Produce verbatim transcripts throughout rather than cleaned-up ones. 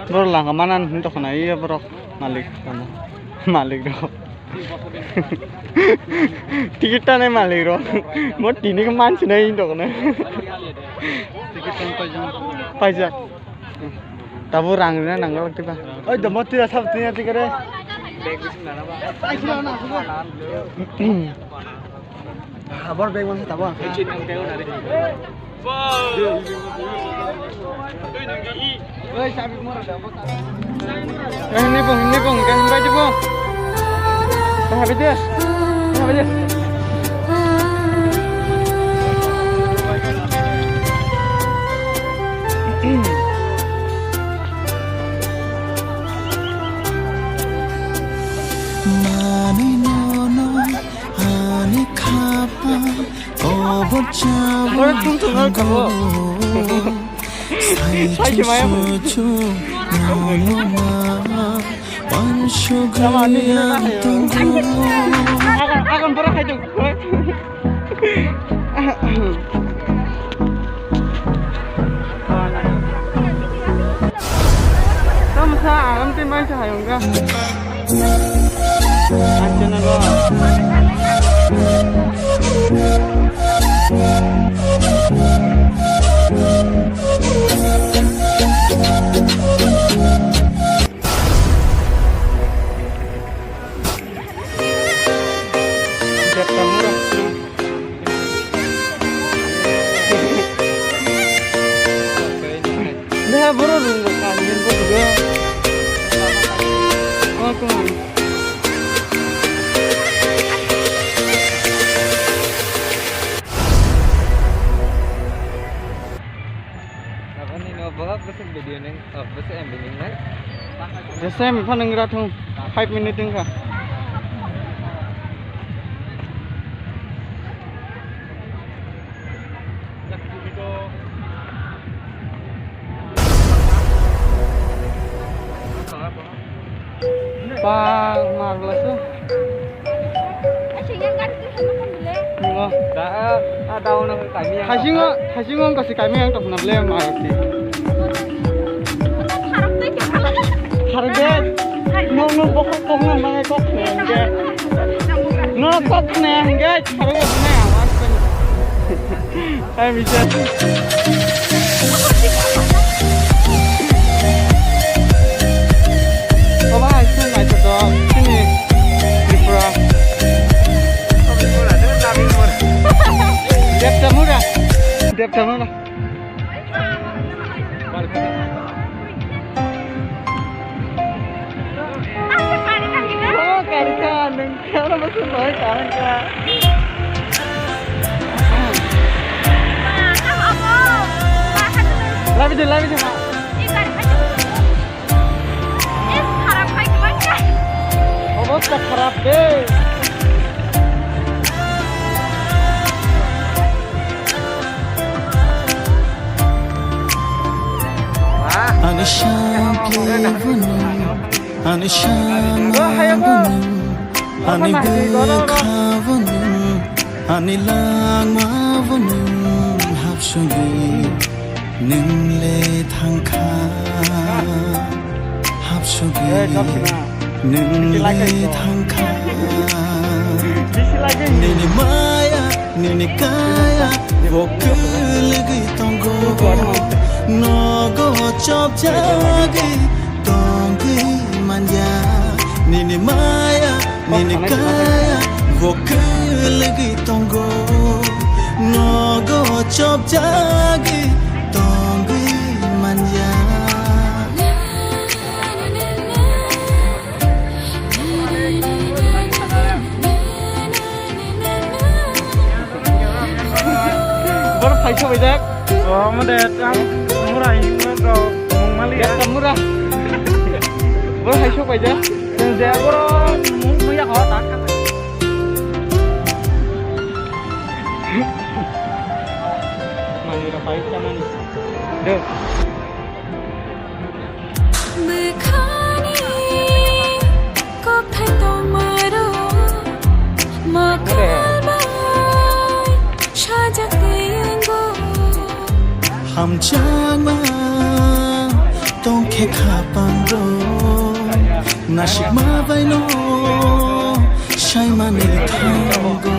Borok lama mana hin tokona iya borok malik tamo malik rok. Ticket tanai malik rok. Mo tini ko mansi nai hin tokona. Paijak. Tabo rang rina nanggal tiba. Oi domo tira sab tinya tikare. Abor bag masa tabo. Oi, sabi mora da. Eh, ini bung, ini bung, kan baca bung. Dah habis dia. Dah habis dia. Manwi nono ani khapang obo chawi thango. Sai se maya. Sai se maya. Sai se maya. Agan, agan, borok hai tong. Tamo sa, aram tin bai sa hayong ka. Acha na lo. Borok rwng bo kha, nini bo rwgo. O, kung. Aboni no bo bwswk video nang, oh, bwswk M B nang nai. Jesa M B pha nang ra thung, five minute wng kha. Ba, mar bwlai se. Nimo. Da, a, a, da, ono kaimi ang. Haisingo, haisingo ang kasi kaimi ang tongna ble mar ti. Harde. No, no, bokok kok na, no, kok na, hingke. No, kok na, hingke, harde na, awas. Hai, bisa. Oba, hai, sini naithotok, sini Tripura. Deptamura. Deptamura. Oh, karika, nung. Labi de, labi de, ma. Obosta kharap de. Ani sampli bunu. Ani sangma bo nwng, ani bwkha bo nwng, ani langma bo nwng, hapsugwi nwng le thangkha, hapsugwi nwng le thangkha. Nini maya, nini kaya, bo kwlwgwi tongo, nogo chopjagwi tongwi manya. Nini maya, nini kaya, bo kwlwgwi tongo, nogo chopjagwi tongwi manya. Borok hai sok bai jak. O, omo de, ang mura hinwi rok mung mali ya. Mura. Borok hai sok bai jak. Chwng je borok mung mung ya ho, tak kha. Mani rok pai chamani. De. Bwkhani kokthai tongmaro mokhor bai sajak tei wngo. Hamjakma tongkhe khapango, nasikma baino saimani thango.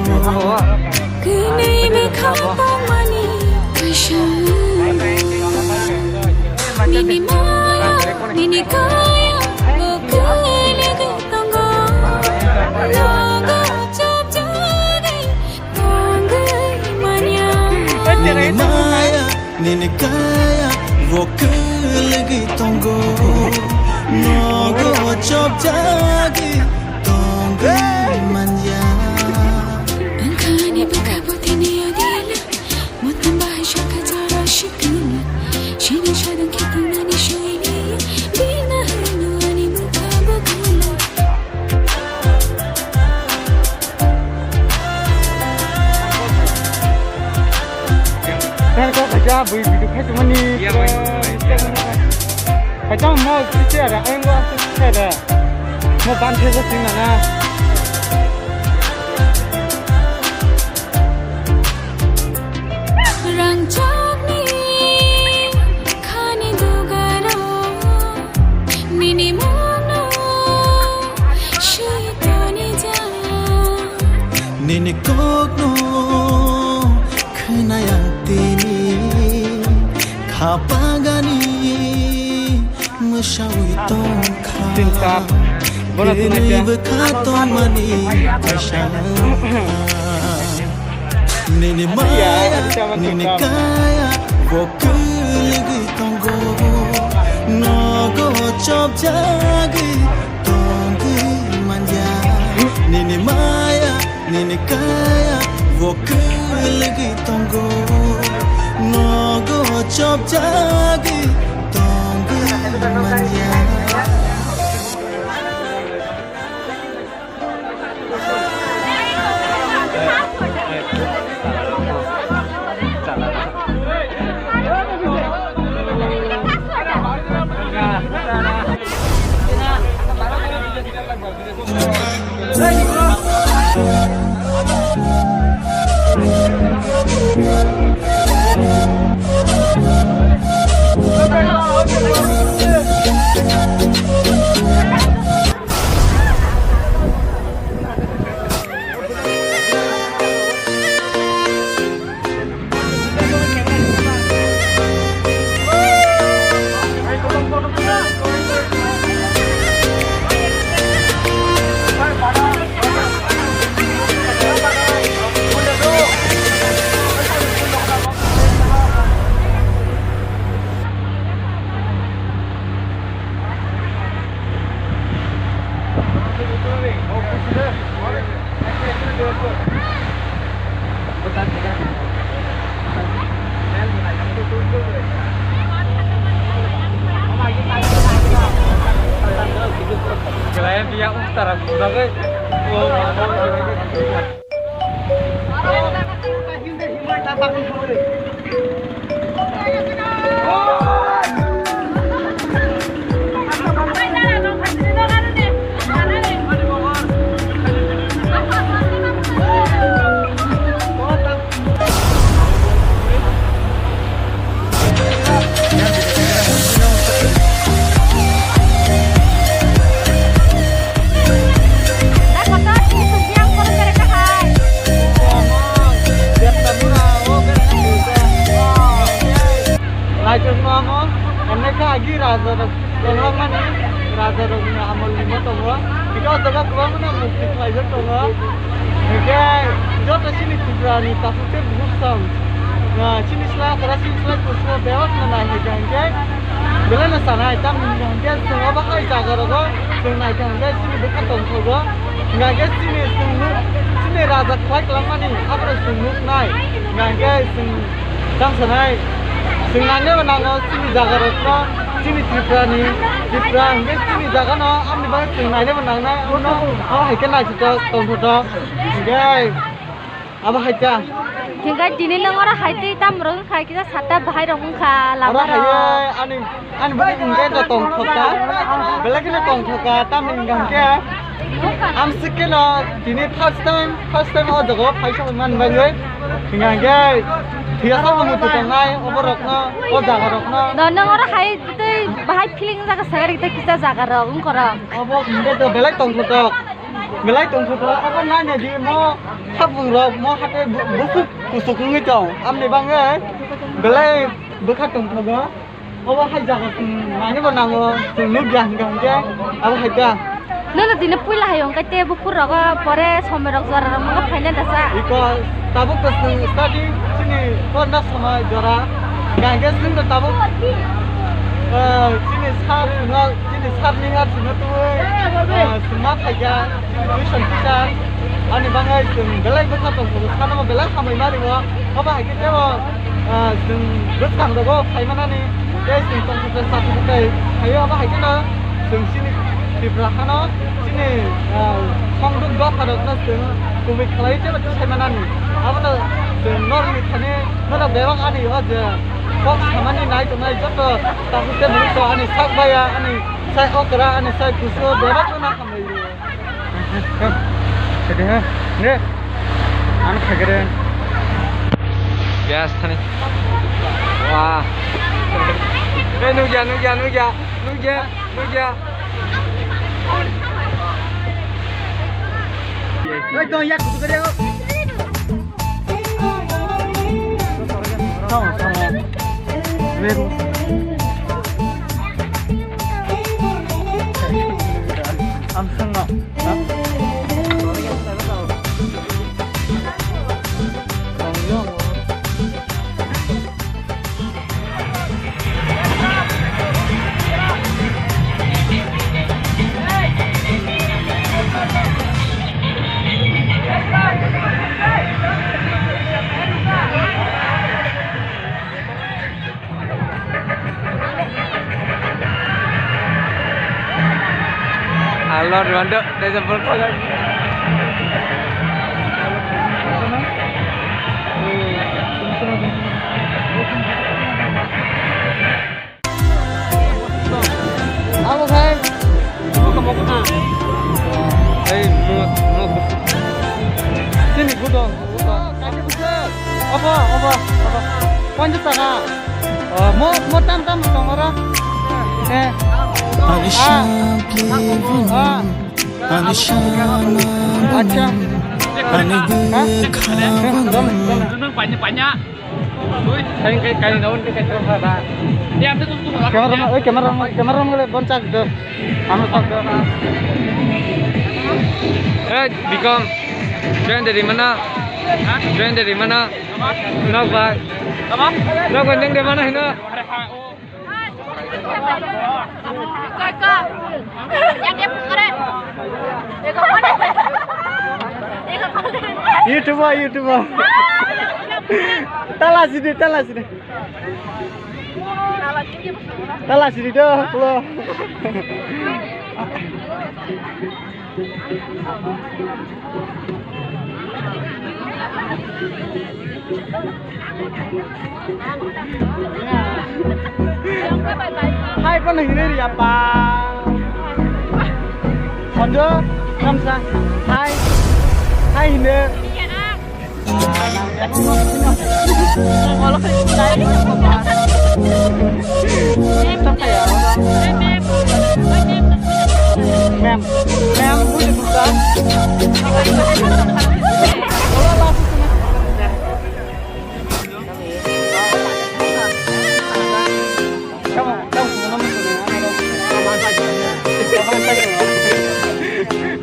Kwnwi bwkha tongmani kaisa. Nini maya, nini kaya, bo kwlwgwi tongo. Nogo chopjagwi tongwi manya. Nini maya, nini kaya, bo kwlwgwi tongo. Nogo chopjagwi tongwi manya. Wngkhani bwkha bwtwini yodila. Motom bahai sakha jora sikini. Sini sadang khitung nani soini. Bina hanu ani bwkha bwkha. Tang ko kaja bui bidu khai tumani. Iya, bui, bui, iya. Kaja mo kisi ada, ayang ko asu kisi ada. Mo ban theja sing nana. Rangchakni khani dugaro nini mungno swi tonijak. Nini kokno khwnai ang tini khapagani. Mwsawi tongkha. Tin cup. Bono tunai khe. Bwkha tongmani kaisa. Nini maya, nini kaya, bo kwlwgwi tongo. Chopjagwi tongwi manya, nini maya, nini kaya, bo kwlwgwi tongo. Nogo chopjagwi tongwi manya. Naitongma omo, hwnwi khe agi raja rok tonglakmani, raja rokni amolni mo tongo. Hingke o jaga kwbangma mukti khlaijak tongo. Hingke joto chini Tripura ni takhuk tei bukhuk song, ah, chini slai kwrak, chini slai kusu bebak no nai hingka hingke belai no sanai, tamni hingke chwng obo hai jaga rogo chwng naikha hingke chini bwkha tongthogo. Hingke chini chwng nuk, chini raja khlai kwlangmani abono chwng nuk nai. Hingke chwng tang sanai, chwng nainai bo nango chini jaga rokno, chini Tripura ni, Tripura hingke chini jaga no, amni bagwi chwng nainai bo nangnai, abono abo hai khe naithotok tongthotok. Hingke abo hai ta. Hingke tini nwng oro hai twi tam rok wngkha, kisa sata bahai rok wngkha, oro lama hai rok. Ani, ani bwrwi hingke da tongthoka. Belai kheno tongthoka, tamni hingka hingke. Amswk kheno tini first time, first time o jaga o phai songwi man bagwi. Hingka hingke thwiya sabo muitu tongnai, obo rokno, o jaga rokno. No, nwng oro hai twi bahai feeling jaga sagari tei kisa jaga rok wngkha rok. Obo hingke to belai tongthotok. Belai tongthotok, obo nai nai di mo hapung rok, mo hate bu-, busuk kusuk wngwi tong. Amni bagwi belai bwkha tongthogo. Obo hai jaga chwng nainwi bo nango, chwng nukya hingka hingke abo hai ta. Nono tini puila hai hwnkhe tei bukur rogo pore somoi rok jora rok mungkha phaina dasa. Iko tabuk to chwng starting chini porna somoi jora hingka hingke chwng no tabuk, eh, chini sir no, chini sir ni ha chwng no tubui, eh, chwng ma phaikha. Tuition teacher, ani bagwi chwng belai bwkha tongthokgo, sanamo belai hamwi ma ringo. Obo hai khe tebo, ah, chwng bwskang rogo phai manani, tei chwng tongthokgwi sathokgwi tei phaio. Obo hai kheno chwng chini Tripura hano, chini, ah, songduk dopharokno chwng kubui khlaiwi teibo tisai manani. Abono chwng norokni thani, norok bebak ani o je kok samani nai tongnai joto takhuk tei bwrwirok ani sak baya, ani sai okra, ani sai kusu bebak no hambai rio. Kede ha? Ne? Ano khagere. Gas thani. Wah. Eh, nukya, nukya, nukya, nukya, nukya. Oi, to yak kutu kare ho. Tamo, tamo. Meru. Amsang no. Rwanda, dai jabal khaga. Abo khai. Moko, moko, ah. Ei, mo, mo. Sini gudo. Obo, obo, obo. Ponchas taka. Oh, mo, mo tam tam tong oro. Eh. Ah. Ah. Acha. Ha? Dom, dom. Kain, kain, kain, kain, kain, kain, kain. Camera man, oi, camera man, camera man le bon chak do. Amo chak do. Eh, Bikram. Join de rimana. Join de rimana. Nok bai. Nok bai, neng de mana hino. YouTube, YouTube. Tala sini, tala sini. Tala sini do, lo. Hai, phone hingre ri apa? Hondo, kamsa. Hai. Hai hingre. Ma'am, ma'am, who is this?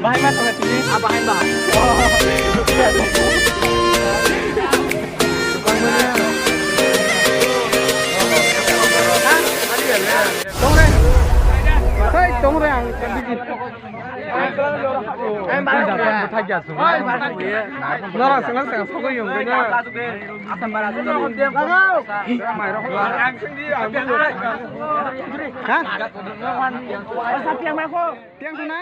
Bahai ma thangna sini? Ah, bahai, bahai. Tongre. Hei, tongre ang. Norok senang senang sogwi yung gana. Ha? Tiang tu na?